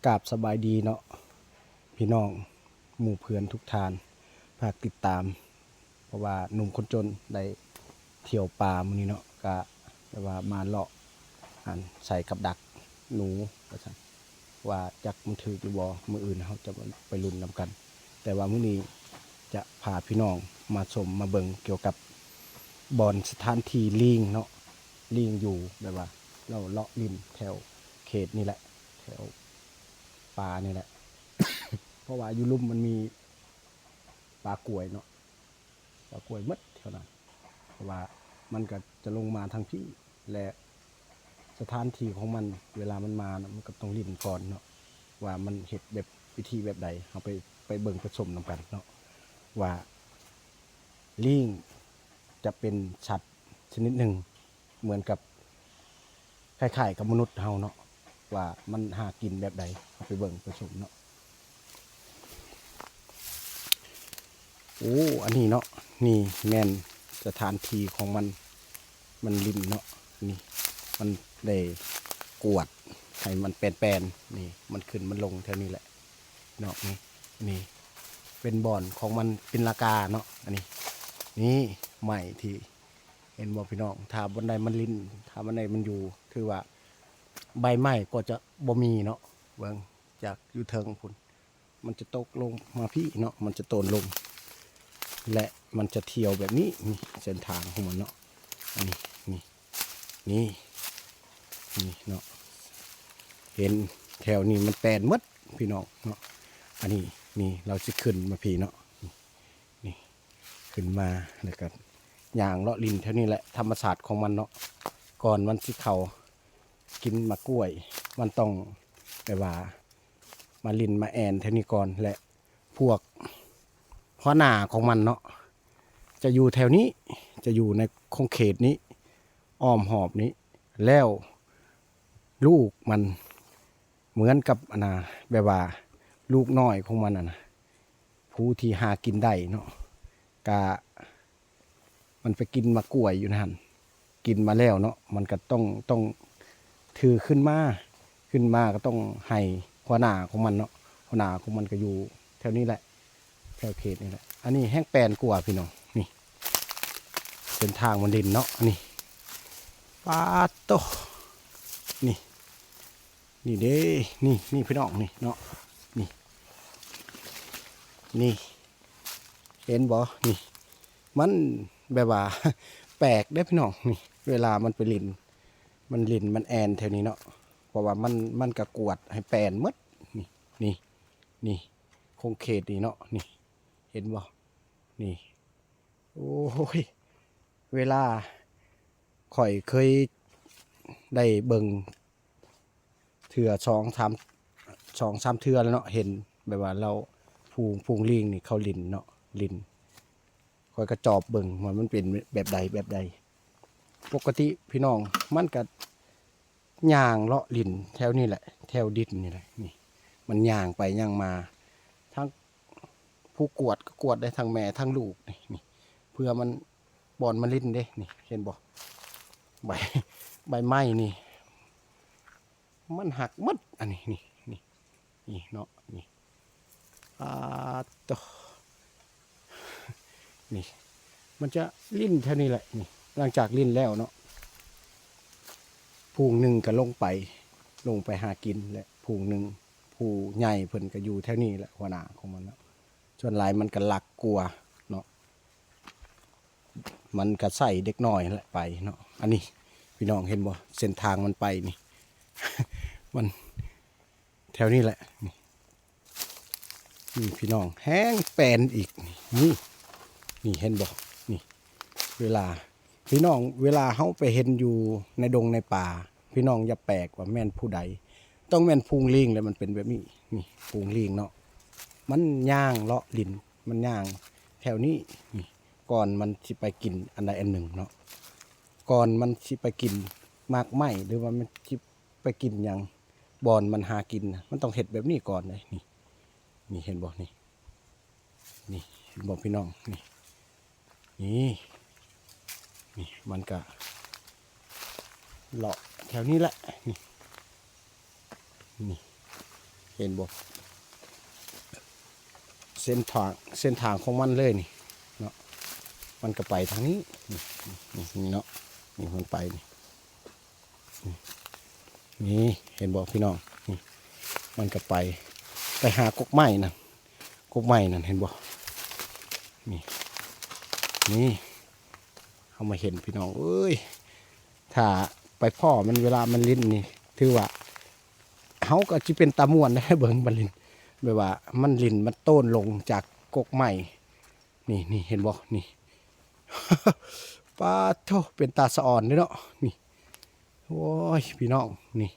ກາບສະບາຍດີເນາະ ພີ່ນ້ອງໝູ່ເພື່ອນທຸກທ່ານ ຝາກຕິດຕາມ ເພາະວ່າໜຸ່ມຄົນຈົນໄດ້ທ່ຽວປ່າມື້ນີ້ເນາະ ກະແບບວ່າມາເລາະ ອັນ ໃສ່ກັບດັກໜູວ່າຊັ້ນ ວ່າຈັກມັນຖືກຫຼືບໍ່ ມື້ອື່ນເຮົາຈະໄປລຸ້ນນຳກັນ. ແຕ່ວ່າມື້ນີ້ຈະພາພີ່ນ້ອງມາຊົມມາເບິ່ງກ່ຽວກັບບ່ອນສະຖານທີ່ລີງເນາະ ລີງຢູ່ແບບວ່າເລາະຫຼິ້ນແຖວເຂດນີ້ແຫຼະ ແຖວປ່ານີ້ແຫຼະ ເພາະວ່າຢູ່ລຸ່ມມັນມີປ່າກ້ວຍເນາະ ປ່າກ້ວຍໝົດແຖວນັ້ນ ເພາະວ່າມັນກໍຈະລົງມາທາງພີ້ ແລະ ສະຖານທີ່ຂອງມັນ ເວລາມັນມານະ ມັນກໍຕ້ອງຫຼິ້ນກ່ອນເນາະ ວ່າມັນເຮັດແບບ ວິທີແບບໃດ ເຮົາໄປ ໄປເບິ່ງໄປຊົມນຳກັນເນາະ ວ່າລີງຈະເປັນສັດຊະນິດໜຶ່ງ ເໝືອນກັບ ຄ້າຍໆກັບມະນຸດເຮົາເນາະ ວ່າມັນຫາກິນແບບໃດ ເຮົາໄປເບິ່ງໄປຊົມເນາະ. ໂອ້ ອັນນີ້ເນາະ ນີ້ແມ່ນສະຖານທີ່ຂອງມັນ ມັນຫຼິ້ນເນາະ ນີ້ ມັນໄດ້ກວດໃຫ້ມັນແປນໆ ນີ້ ມັນຂຶ້ນມັນລົງແຖວນີ້ແຫຼະເນາະ ນີ້ ນີ້ເປັນບ່ອນຂອງມັນ ຕີນລາກາເນາະ ອັນນີ້ ນີ້ໄມ້ທີ່ ເຫັນບໍ່ພີ່ນ້ອງ ຖ້າບ່ອນໃດມັນຫຼິ້ນ ຖ້າບ່ອນໃດມັນຢູ່ ຖືວ່າໃບໄມ້ກໍຈະບໍ່ມີເນາະ ເບິ່ງຈາກຢູ່ເທິງພຸ້ນ ມັນຈະຕົກລົງມາພີ້ເນາະ ມັນຈະໂຕນລົງ ແລະ ມັນຈະທ່ຽວແບບນີ້ ນີ້ເສັ້ນທາງຂອງມັນເນາະ ອັນນີ້ ນີ້ ນີ້ ນີ້ເນາະ ເຫັນແຖວນີ້ມັນແປນໝົດພີ່ນ້ອງເນາະ ອັນນີ້ ນີ້ລາວຊິຂຶ້ນມາພີ້ເນາະ ນີ້ ຂຶ້ນມາ ແລ້ວກໍຍ່າງເລາະຫຼິ້ນແຖວນີ້ແຫຼະ ທຳມະຊາດຂອງມັນເນາະ ກ່ອນມັນຊິເຂົ້າກິນໝາກກ້ວຍ ມັນຕ້ອງແບບວ່າມາຫຼິ້ນມາແອ່ນແຖວນີ້ກ່ອນ ແລະ ພວກຫົວໜ້າຂອງມັນເນາະ ຈະຢູ່ແຖວນີ້ ຈະຢູ່ໃນຂົງເຂດນີ້ ອ້ອມຮອບນີ້ ແລ້ວລູກມັນ ເໝືອນກັບ ອັນນ່າ ແບບວ່າລູກນ້ອຍຂອງມັນຫັ້ນນະ ຜູ້ທີ່ຫາກິນໄດ້ເນາະ ກະມັນໄປກິນໝາກກ້ວຍຢູ່ຫັ້ນ ກິນມາແລ້ວເນາະ ມັນກະຕ້ອງ ຕ້ອງຖືຂຶ້ນມາ ຂຶ້ນມາກະຕ້ອງໃຫ້ຫົວໜ້າຂອງມັນເນາະ ຫົວໜ້າຂອງມັນກະຢູ່ແຖວນີ້ແຫຼະ ແຖວເຂດນີ້ແຫຼະ ອັນນີ້ແຮ່ງແປນກວ່າພີ່ນ້ອງ ນີ້ ເສັ້ນທາງມັນຫຼິ້ນເນາະ ອັນນີ້ ປາດໂຕ ນີ້ ນີ້ເດ້ ນີ້ ນີ້ພີ່ນ້ອງ ນີ້ເນາະ ນີ້ ນີ້ ເຫັນບໍ່ ນີ້ ມັນແບບວ່າ ແປກເດ້ພີ່ນ້ອງ ນີ້ ເວລາມັນໄປຫຼິ້ນ ມັນຫຼິ້ນ ມັນແອ່ນແຖວນີ້ເນາະ ເພາະວ່າມັນ ມັນກະກວດໃຫ້ແປນໝົດ ນີ້ ນີ້ ນີ້ ຂົງເຂດນີ້ເນາະ ນີ້ ເຫັນບໍ່ ນີ້ ໂອ້ຍ ເວລາຂ້ອຍເຄີຍໄດ້ເບິ່ງເທື່ອສອງສາມ ສອງສາມເທື່ອແລ້ວເນາະ ເຫັນແບບວ່າລາວ ຝູງ ຝູງລີງນີ້ເຂົາຫຼິ້ນເນາະ ຫຼິ້ນ ຂ້ອຍກະຈອບເບິ່ງວ່າມັນເປັນແບບໃດ ແບບໃດ ປົກກະຕິພີ່ນ້ອງ ມັນກະ ຍ່າງເລາະຫຼິ້ນແຖວນີ້ແຫຼະ ແຖວດິນນີ້ແຫຼະ ນີ້ ມັນຍ່າງໄປຍ່າງມາ ທັງຜູ້ກວດກໍກວດໄດ້ ທັງແມ່ທັງລູກ ນີ້ ນີ້ ເພື່ອມັນ ບ່ອນມັນຫຼິ້ນເດ້ ນີ້ ເຫັນບໍ່ ໃບ ໃບໄມ້ນີ້ ມັນຫັກໝົດ ອັນນີ້ ນີ້ ນີ້ ນີ້ເນາະ ນີ້ ປາດໂຕ ນີ້ ມັນຈະຫຼິ້ນແຖວນີ້ແຫຼະ ນີ້ ຫຼັງຈາກຫຼິ້ນແລ້ວເນາະ ຝູງໜຶ່ງກະລົງໄປ ລົງໄປຫາກິນ ແລະ ຝູງໜຶ່ງ ຜູ້ໃຫຍ່ເພິ່ນກະຢູ່ແຖວນີ້ແຫຼະ ຫົວໜ້າຂອງມັນເນາະ ສ່ວນຫຼາຍມັນກະລັກກວ່າເນາະ ມັນກະໃຊ້ເດັກນ້ອຍຫັ້ນແຫຼະໄປເນາະ ອັນນີ້ພີ່ນ້ອງເຫັນບໍ່ ເສັ້ນທາງມັນໄປນີ້ ມັນ ແຖວນີ້ແຫຼະ ນີ້ ນີ້ພີ່ນ້ອງ ແຮ່ງແປນອີກ ນີ້ ນີ້ເຫັນບໍ່ ນີ້ ເວລາ ພີ່ນ້ອງ ເວລາເຮົາໄປເຫັນຢູ່ໃນດົງໃນປ່າ ພີ່ນ້ອງຢ່າແປກວ່າແມ່ນຜູ້ໃດ ຕ້ອງແມ່ນຝູງລີງແຫຼະ ມັນເປັນແບບນີ້ ນີ້ ຝູງລີງເນາະ ມັນຍ່າງເລາະຫຼິ້ນ ມັນຍ່າງແຖວນີ້ ນີ້ ກ່ອນມັນຊິໄປກິນອັນໃດອັນໜຶ່ງເນາະ ກ່ອນມັນຊິໄປກິນໝາກໄມ້ ຫຼືວ່າມັນຊິໄປກິນຫຍັງ ບ່ອນມັນຫາກິນນະ ມັນຕ້ອງເຮັດແບບນີ້ກ່ອນເດ້ ນີ້ ນີ້ເຫັນບໍ່ ນີ້ ນີ້ເຫັນບໍ່ພີ່ນ້ອງ ນີ້ ນີ້ ນີ້ ມັນກະເລາະແຖວນີ້ແຫຼະ ນີ້ ນີ້ ເຫັນບໍ່? ເສັ້ນທາງ ເສັ້ນທາງຂອງມັນເລີຍນີ້ເນາະ ມັນກໍໄປທາງນີ້ ນີ້ ນີ້ເນາະ ນີ້ມັນໄປນີ້ ນີ້ ເຫັນບໍ່ພີ່ນ້ອງ? ນີ້ ມັນກໍໄປ ໄປຫາກົກໄມ້ນັ້ນ ກົກໄມ້ນັ້ນ ເຫັນບໍ່? ນີ້ ນີ້ ເຮົາມາເຫັນພີ່ນ້ອງເອີຍ ຖ້າໄປພໍ້ມັນເວລາມັນຫຼິ້ນນີ້ ຖືວ່າເຮົາກໍຊິເປັນຕາມ່ວນເດ້ ເບິ່ງມັນຫຼິ້ນ ແບບວ່າມັນຫຼິ້ນ ມັນໂຕນລົງຈາກກົກໄມ້ ນີ້ ນີ້ ເຫັນບໍ່? ນີ້ ປາດໂທ້ ເປັນຕາສະອອນເດ້ເນາະ ນີ້ ໂອ້ຍ ພີ່ນ້ອງ ນີ້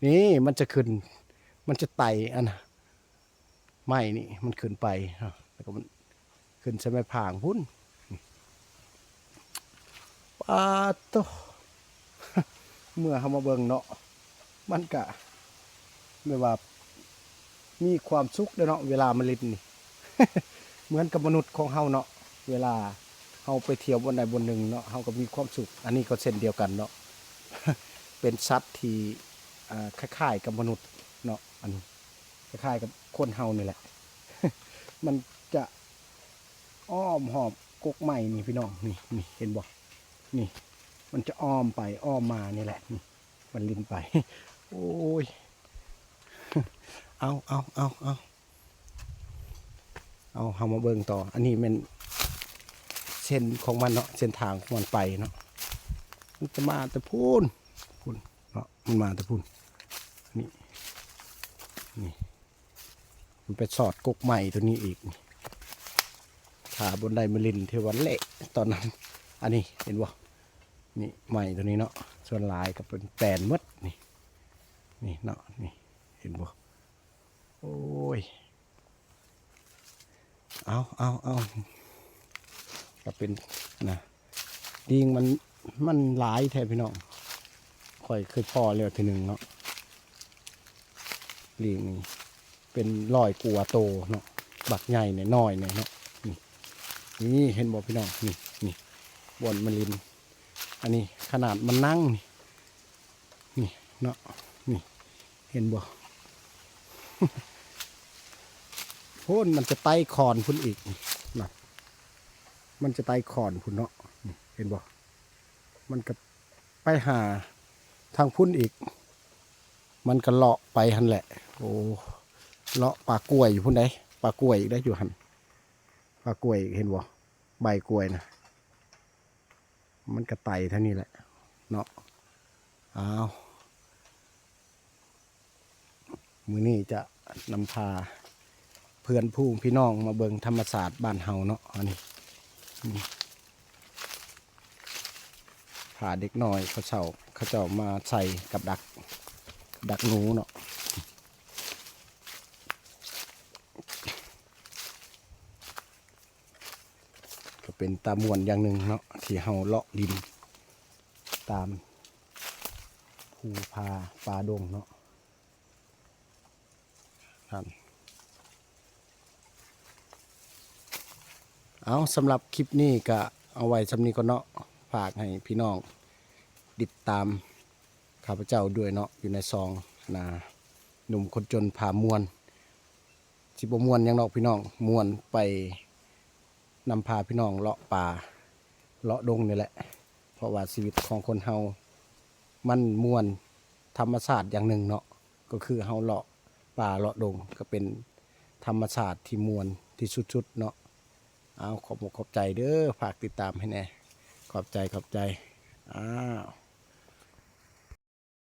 ນີ້ ມັນຈະຂຶ້ນ ມັນຈະໄຕ່ອັນ ໄມ້ນີ້ມັນຂຶ້ນໄປເນາະ ແລ້ວກໍມັນຂຶ້ນໃສ່ໄມ້ພາງພຸ້ນ ປາດໂທ້ ເມື່ອເຮົາມາເບິ່ງເນາະ ມັນກະແບບວ່າມີຄວາມສຸກເດ້ເນາະ ເວລາມາຫຼິ້ນນີ້ ເໝືອນກັບມະນຸດຂອງເຮົາເນາະ ເວລາເຮົາໄປທ່ຽວບ່ອນໃດບ່ອນໜຶ່ງເນາະ ເຮົາກໍມີຄວາມສຸກ ອັນນີ້ກໍເຊັ່ນດຽວກັນເນາະ ເປັນສັດທີ່ ອ່າ ຄ້າຍໆກັບມະນຸດເນາະ ອັນ ຄ້າຍໆກັບຄົນເຮົານີ້ແຫຼະ ມັນຈະອ້ອມຮອບກົກໄມ້ນີ້ພີ່ນ້ອງ ນີ້ ນີ້ ເຫັນບໍ່? ນີ້ ມັນຈະອ້ອມໄປອ້ອມມານີ້ແຫຼະ ນີ້ ມັນຫຼິ້ນໄປ ໂອ້ຍ ເອົາ ເອົາ ເອົາ ເອົາ ເອົາ ເຮົາມາເບິ່ງຕໍ່ ອັນນີ້ແມ່ນເສັ້ນຂອງມັນເນາະ ເສັ້ນທາງຂອງມັນໄປເນາະ ມັນຈະມາແຕ່ພຸ້ນ ພຸ້ນເນາະ ມັນມາແຕ່ພຸ້ນ ນີ້ ນີ້ ມັນໄປສອດກົກໄມ້ຕົວນີ້ອີກ ຖ້າບ່ອນໃດມາຫຼິ້ນເທື່ອວັນແລະ ຕອນນັ້ນ ອັນນີ້ເຫັນບໍ່? ນີ້ໄມ້ຕົວນີ້ເນາະ ສ່ວນຫຼາຍກໍເປັນແປນໝົດ ນີ້ ນີ້ເນາະ ນີ້ ເຫັນບໍ່? ໂອ້ຍ ເອົາ ເອົາ ເອົາ ກໍເປັນນະ ລີງມັນ ມັນຫຼາຍແທ້ພີ່ນ້ອງ ຂ້ອຍເຄີຍພໍ້ແລ້ວເທື່ອໜຶ່ງເນາະ ລີງນີ້ເປັນຮ້ອຍກວ່າໂຕເນາະ ບັກໃຫຍ່ແດ່ນ້ອຍແດ່ເນາະ ນີ້ ນີ້ ເຫັນບໍ່ພີ່ນ້ອງ? ນີ້ ນີ້ ບ່ອນມັນຫຼິ້ນ ອັນນີ້ຂະໜາດມັນນັ່ງນີ້ ນີ້ເນາະ ນີ້ ເຫັນບໍ່? ພຸ້ນ ມັນຈະໄຕ່ຄອນພຸ້ນອີກ ນີ້ນະ ມັນຈະໄຕ່ຄອນພຸ້ນເນາະ ນີ້ ເຫັນບໍ່? ມັນກໍໄປຫາທາງພຸ້ນອີກ ມັນກໍເລາະໄປຫັ້ນແຫຼະ ໂອ້ ເລາະປ່າກ້ວຍຢູ່ພຸ້ນໃດ໋ ປ່າກ້ວຍອີກໃດ໋ ຢູ່ຫັ້ນ ປ່າກ້ວຍ ເຫັນບໍ່? ໃບກ້ວຍນະ ມັນກະໄຕ່ທາງນີ້ແຫຼະເນາະ ອ້າວ ມື້ນີ້ຈະນຳພາເພື່ອນຝູງພີ່ນ້ອງມາເບິ່ງທຳມະຊາດບ້ານເຮົາເນາະ ອັນນີ້ ອືມ ພາເດັກນ້ອຍເຂົາເຈົ້າ ເຂົາເຈົ້າມາໃສ່ກັບດັກ ກັບດັກໜູເນາະ. ກໍເປັນຕາມ່ວນຢ່າງໜຶ່ງເນາະ ທີ່ເຮົາເລາະຫຼິ້ນຕາມພູຜາປ່າດົງເນາະ ທ່ານ. ເອົາ ສຳລັບຄລິບນີ້ກໍເອົາໄວ້ສ່ຳນີ້ກ່ອນເນາະ ຝາກໃຫ້ພີ່ນ້ອງຕິດຕາມຂ້າພະເຈົ້າດ້ວຍເນາະ ຢູ່ໃນຊ່ອງນາ ໜຸ່ມຄົນຈົນພາມ່ວນ ຊິບໍ່ມ່ວນຫຍັງດອກພີ່ນ້ອງ ມ່ວນໄປນຳພາພີ່ນ້ອງເລາະປ່າເລາະດົງນີ້ແຫຼະ ເພາະວ່າຊີວິດຂອງຄົນເຮົາມັນມ່ວນທຳມະຊາດຢ່າງໜຶ່ງເນາະ ກໍຄືເຮົາເລາະປ່າເລາະດົງ ກໍເປັນທຳມະຊາດທີ່ມ່ວນທີ່ສຸດໆເນາະ. ເອົາ ຂອບອົກຂອບໃຈເດີ ຝາກຕິດຕາມໃຫ້ແດ່ ຂອບໃຈ ຂອບໃຈ ອ້າວ.